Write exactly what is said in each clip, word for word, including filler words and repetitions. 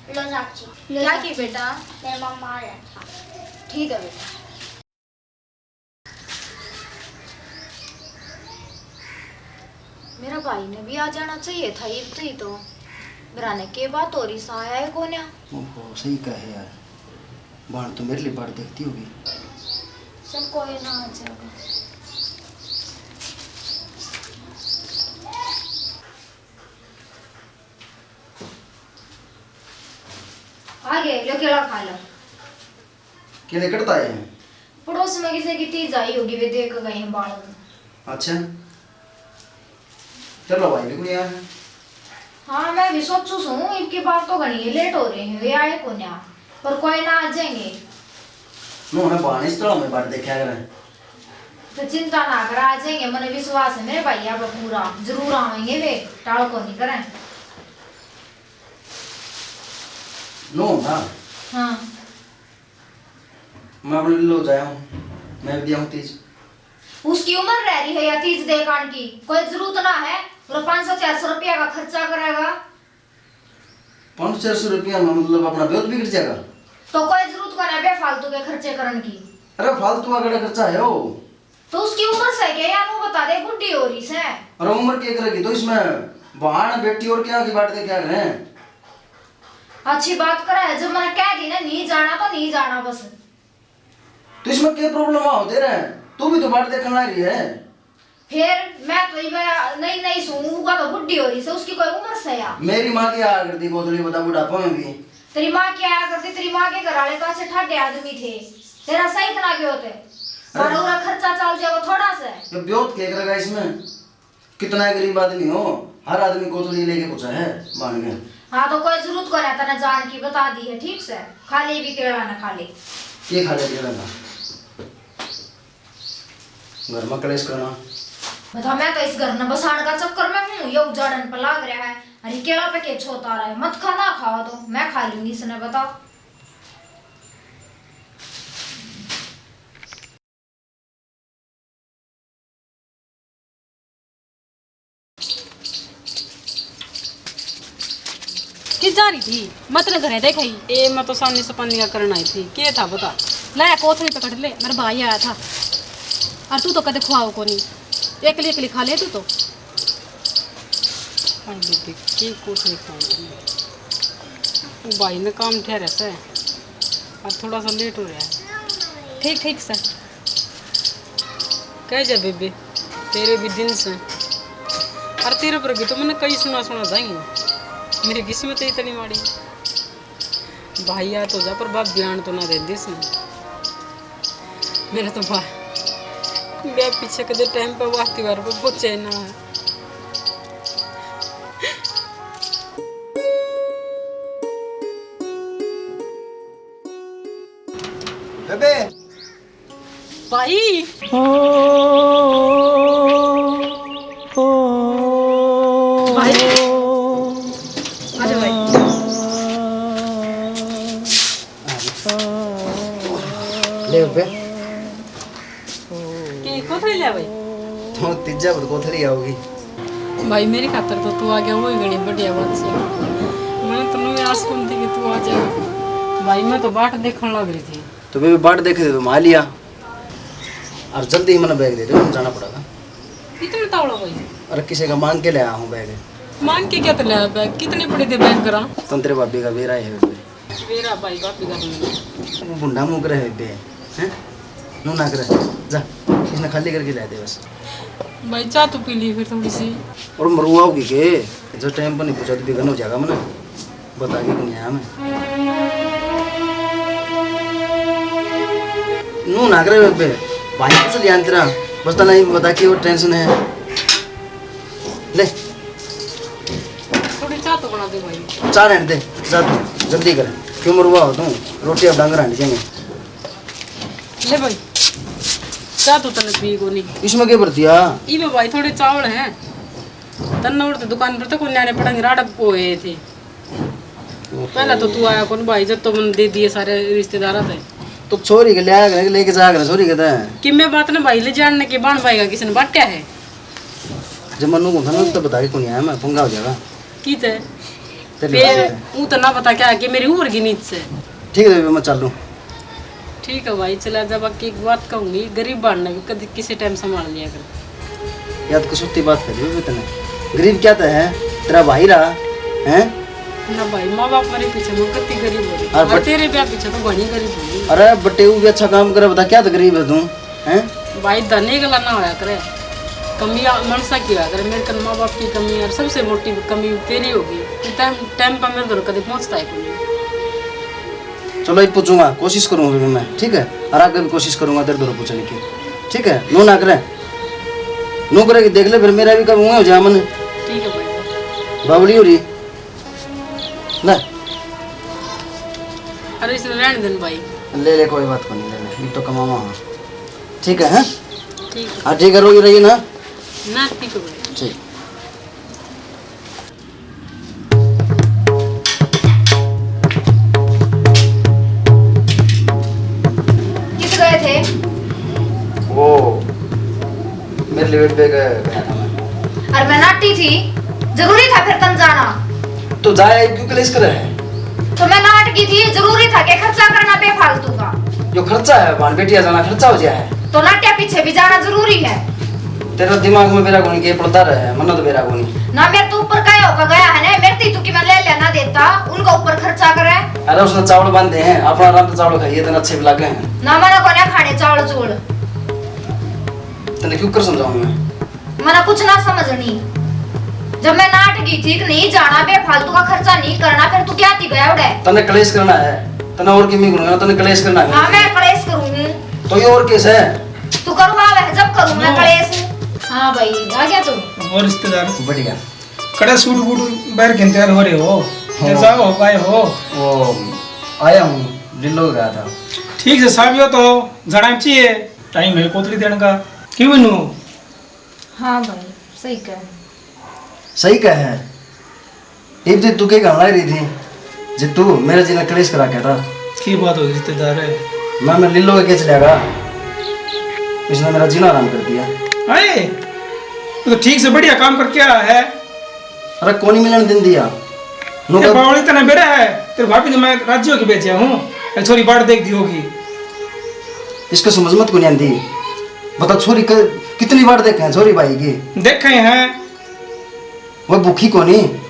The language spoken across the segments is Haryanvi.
लो चाची। क्या की बेटा? मेरे मम्मा आ रहे हैं। ठीक है बेटा। मेरा भाई ने भी आ जाना चाहिए था इब तई तो। मेरा ने के बात हो रही सा, आया है कोन्या? ओहो, सही कहे यार, बाण तो मेरे लिए बाट देखती होगी। चल कोई ना, आ जाएगा। आ गए, लो केला खा लो। केले कटता है? पड़ोस में किसी की तीज आई होगी, वे देख गए हैं बालक। अच्छा, चलो भाई भी कोई आया है। हाँ, मैं भी सोचू सूं, इनकी बात तो घणी लेट हो रही है, वे आए कोन्या, पर कोई ना, आ जाएंगे। नो है बाण इस तरह में बाट देखा करें। तो चिंता ना कर, आ जाएंगे, मने विश्वास है मेरे भैया पे पूरा, जरूर आवेंगे वे, टाल को नहीं करें। नो ना। हाँ। मैं अपने लो जाया हूँ, मैं भी दिया हूँ तीज। उसकी उम्र रह रही है या तीज देखान की, कोई जरूरत ना है। और पाँच सौ चार सौ रुपया का खर्चा करेगा। पाँच सौ चार सौ रुपया में मतलब अपना ब्योत बिगड़ जाएगा। तो कोई जरूरत को ना बेफालतू के खर्चे करन की। अरे फालतू का कड़ा खर्चा है वो। तो उसकी उम्र से क्या यार, वो बता दे, बुढ़ी हो रही से। अरे उम्र के करेगी तो इसमें बहान बेटी और क्या की बाट दे क्या करें। अच्छी बात करे है, जो मैंने कह दी ना, नहीं जाना तो नहीं जाना बस। तो इसमें क्या प्रॉब्लम आ होते रहे, तू भी तो बाट देखने आ रही है। फिर मैं तो इबे नई नई सूं, उका तो बुढ़ी हो रही से, उसकी कोई उम्र से या। मेरी माँ की आया करती गोदली बता बुढ़ापा में भी। तेरी माँ की आया करती, तेरी माँ के घर वाले तो अच्छे ठाडे आदमी थे, तेरा सही इतना क्यों थे? अरे। और उरा खर्चा चल जाएगा थोड़ा सा। ये ब्योत के करेगा इसमें? कितना गरीब आदमी हो, हर आदमी गोदली लेके पूछा है बाण के। हाँ, तो कोई जरूरत को रहता ना जान की, बता दी है ठीक से। खा ले भी केला ना खा ले। के खा ले केला ना? घर में कलेश करना। बता, मैं तो इस घर न बसाण का चक्कर में हूँ, ये उजाड़न पर लाग रहा है। अरे केला पे के छोता रहा है, मत खा, ना खावा तो मैं खा लूंगी इसने, बता। किस जा रही थी? मत न घरे देखाई। ए, मैं तो सानी सपानी का करन आई थी। के था बता? लाया कोथली पकड़ ले, मेरा भाई आया था। और तू तो कदे खुआओ कोनी, एकली एकली खा ले तू तो। हाय बेबे, के कोथली खाऊं तन्ने? वो भाई ने काम ठहरा से, और थोड़ा सा लेट हो रहा है। ठीक, ठीक से। कह जा बेबे, तेरे भी दिन से। और तेरे पर भी तो मैंने कई सुना सुना जाएंगे। मेरी किस्मत ही इतनी माड़ी। भाई आ तो जा, पर भाभी आन तो ना देंदे इसने। मेरा तो भाई ब्याह पीछे कदे टाइम पे वास्ती बार पे पहुंचे ना है। बेबे। भाई। भाई। आजा भाई। ले बे। के कोथली ले भाई? तो तीजा पर कोथली आओगी। भाई, मेरी खातर तो तू आ गया, वो ही घणी बढ़िया बात है। मैंने तो नवी आस कौन थी कि तू आ जाएगा। भाई, मैं तो बाट देखने लग रही थी। तो बेबे बाट देखे थे तो मैं आ लिया। और जल्दी ही मैंने बैग दे दे, मैंने जाना पड़ेगा। इतना तावड़ा भाई? अरे किसी का मांग के ले आया हूँ बैग। मांग के क्या तो ले आया बैग? कितने पड़े थे बैग करा? तंत्रे भाभी का बेरा है बेबे। बेरा भाई भाभी का तो नहीं। वो बुंडा मुंह करे है बेबे, हैं? नू ना करे, जा, इसने खाली करके ले दे बस। भाई चाह तो पी ली फिर थोड़ी सी। और मरुआ होगी के, जो टाइम पर नहीं पूछा तो बिगन हो जाएगा मने। बता के कोनी आया मैं। नू ना करे बेबे, भाई कुछ ध्यान तेरा, बस तना ही बता के वो टेंशन है। ले। थोड़ी चाह तो बना दे भाई। चाह रहने दे, जा तू, जल्दी कर। क्यों मरुआ हो तू? रोटी अब डांगर हांडी जाएंगे। ले भाई, चाह तो तने पी कोनी। इसमें के भर दिया? इमे भाई थोड़े चावल हैं। तन्ने और तो दुकान पर तो कोई न्यारे पड़ंगे राड़ा पोए थे। पहला तो तू आया कौन भाई, जब तो मैंने दे दिए सारे रिश्तेदारा थे। तो छोरी के ले आया करे, लेके जाया करे छोरी के ते। कि मैं बात ना भाई ले जानने के बाण भाई का किसी ने बांटा है? जब मन्नू को था ना, तो बता के कोनी आया मैं, पंगा हो जाएगा। की ते? चलिए, फिर बात करते हैं। ऊ तो ना बता क्या कि मेरी उम्र की नीच से। ठीक है बेबे, मैं चालू। ठीक है भाई, चला जा। बाकी एक बात कहूंगी, गरीब भाण ने भी कभी किसी टाइम संभाल लिया कर। यार, कसूती बात कर रही हो तने। गरीब क्या तो है, तेरा भाई रहा है। ना भाई, माँ बाप मेरे पीछे मैं कति गरीब हो रही। और और बट- तेरे ब्याह पीछे तो घणी गरीब हो गई। अरे बटे, वो भी अच्छा काम करे, बता क्या तो गरीब है तू, हैं? भाई, धन एक गला ना होया करे, कमी आ-, मनसा की होया करे। मेरे कन माँ बाप की कमी और सबसे मोटी कमी तेरी होगी। तू टाइम, टाइम पर मेरे धोरे कभी पहुँचता है कोई। चलो, एक पूछूंगा, कोशिश करूंगा भी मैं, ठीक है? और आगे भी कोशिश करूंगा तेरे धोरे पूछने की, ठीक है? नू ना करे, नू करे कि देख ले, फिर मेरा भी कब हुआ हो जा मन। ठीक है भाई। बावली हो रही ना। अरे, इसने रहने देन भाई। ले ले, कोई बात को नहीं, ले ले, ये तो कमावा हाँ। ठीक है, हैं? ठीक है। हाँ, ठीक है, रोई रही ना। ना, ठीक है भाई। ठीक। किस गए थे? वो मेरे लिए बैग गया था मैं। और मैं नाटी थी, जरूरी था फिर तन जाना। तो जाया क्यों कलेश करे है? तो मैं नाट की थी, जरूरी था कि खर्चा करना बेफालतू का। जो खर्चा है, भाण बेटिया जाना खर्चा हो जाए है। तो नाट्या पीछे भी जाना जरूरी है। तेरा दिमाग में बेरा कोनी के पड़ता रहे, मन्ना तो बेरा कोनी। ना मेरे तो ऊपर काया होकर गया है ना, मेरे ती तू की मैं ले लेना देता, उनका ऊपर खर्चा करे। अरे उसने चावल बांधे हैं, अपना आराम से चावल खाइए, इतने अच्छे भी लगे हैं। ना मना कोने खाने चावल चूवल। तने क्यों कर समझाऊं मैं? मना कुछ ना समझनी। जब मैं नाट गई थी कि नहीं जाना, बेफालतू का खर्चा नहीं करना, फिर तू क्या थी गया उड़े? तने कलेश करना है, तने और किमी गुण, तने कलेश करना है। हाँ, मैं कलेश करूंगी। तो ये और केस है? तू करवा ले, जब करूं मैं नो। कलेश। हाँ भाई, आ गया तू? और रिश्तेदार? बढ़िया। कड़ा सूट बूट पहन के तैयार हो रहे हो? हो। कैसा हो, काय हो? वो आया हूँ, लिल्लो गया था। ठीक से साबियो तो जाना चाहिए, टाइम है कोतली देने का। क्यों नू? हाँ भाई, सही कह। सही कह है। इब तो तू के गाना रही थी, जे तू मेरा जीना कलेश करा के था। की बात हो गई रिश्तेदार है? मैं, मैं लिल्लो के केस लियागा, इसने मेरा जीना आराम कर दिया। आए, तू तो ठीक से बढ़िया काम करके आया है। अरे कोनी मिलन दिन दिया। ये नौकर बावली तने बेरा है, तेरे भाभी ने मैं राजी होके भेजा हूँ, ये छोरी बाट देख दी होगी। इसको समझ मत को नहीं आंदी। बता छोरी क-, कितनी बार देखे हैं छोरी भाई की? देखे हैं। वो भूखी कोनी,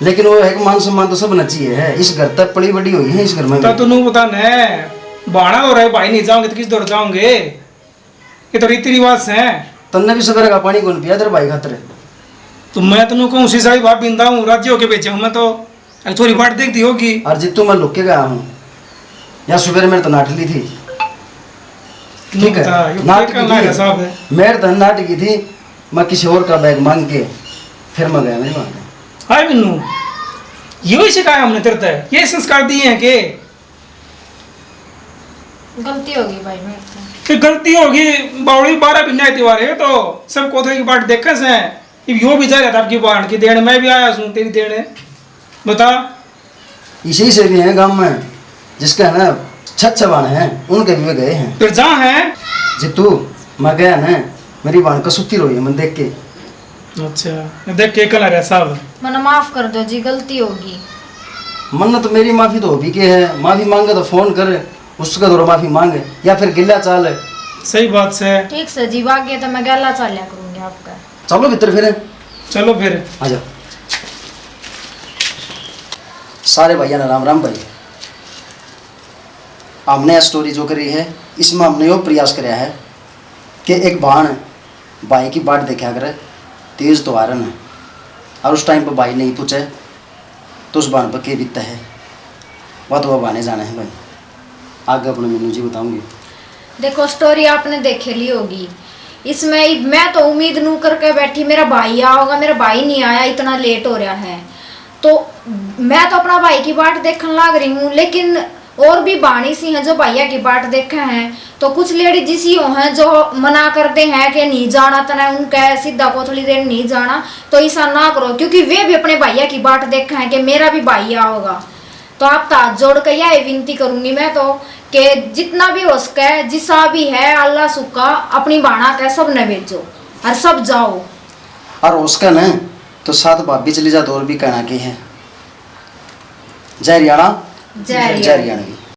लेकिन वो एक मान सम्मान तो सब होना चाहिए है। इस घर तक पली बड़ी हुई है, इस घर में तो भी। तू नू बता ने, भाणा हो रहे भाई नहीं जाओगे तो किस दौर जाओगे? ये तो रीति रिवाज से हैं। तन्ने भी सवेरे का पानी कौन पिया तेरे भाई खातर? तो मैं तन्नू कहूँ, शीशा ही भाव बिंदा हूँ, राज्य होके बेचे हूँ मैं तो। अरे, थोड़ी बाट देख दी होगी। और जितू मैं लुक के गया हूँ, या सुबह मेरे तो नाट ली थी। ठीक है, बता, यो नाट की थी। मेरे तो नाट की थी, मैं किसी और का बैग मांग के फिर मैं गया मेरी माँ के। हाय बिन्नू, यो ही सिखाया हमने तेरे ते, ये संस्कार दिए हैं के? गलती होगी भाई मेरे से। कि गलती होगी, बावड़ी बारह महीने त्योहार है तो सब कोथरे की बाट देखे से। इब यो भी जा रहा था आपकी बाण की देन, मैं भी आया सूं तेरी देन। बता। इसी से भी हैं गांव में, जिसके है ना छह छह बाण हैं, उनके भी वे गए हैं। फिर जा हैं। जितू, मैं गया ना, मेरी बाण कसूती रोई है, मैं देख के। अच्छा, देख के कल आ रहा साहब। मने माफ कर दो जी, गलती होगी। मन्नत, मेरी माफी तो होगी के है, माफी मांगे तो फोन कर, उसका तो माफी मांगे या फिर गिल्ला चाल। सही बात से। ठीक से जी, आगे तो मैं गैला चाल्या करूंगी आपका। चलो भीतर फिर। चलो फिर। आ जाओ। सारे भाइयों ने राम राम भाई। हमने यह स्टोरी जो करी है, इसमें हमने यो प्रयास करया है कि एक भाण भाई की बाट देखा करे, तीज त्योहार ने, और उस टाइम पर भाई नहीं पूछे तो उस भाण पर के बीतता है, वह तो वह भाणे जाने हैं भाई। आगे अपने मीनू जी बताऊंगी। देखो, स्टोरी आपने देखे ली होगी, इसमें इब मैं तो उम्मीद नू करके बैठी मेरा भाई आओगा, मेरा भाई नहीं आया, इतना लेट हो रहा है। तो मैं तो अपना भाई की बाट देखने लाग रही हूँ, लेकिन और भी भाणी सी हैं जो भाइया की बाट देखे हैं। तो कुछ लेडीज इसी हो हैं जो मना करते हैं कि नहीं जाना तने, उनके सीधा कोथली देन नहीं जाना। तो ऐसा ना करो, क्योंकि वे भी अपने भाइया की बाट देखे हैं कि मेरा भी भाई आओगा। तो आप तो हाथ जोड़ के यही विनती करूंगी मैं तो, कि जितना भी हो सके, जिसा भी है, अल्लाह सुक्का अपनी भाणा के सब ने भेजो और सब जाओ। और हो सके न तो साथ भाभी चली जा, तो और भी कहना के है। जय हरियाणा। जय हरियाणा। जय हरियाणा।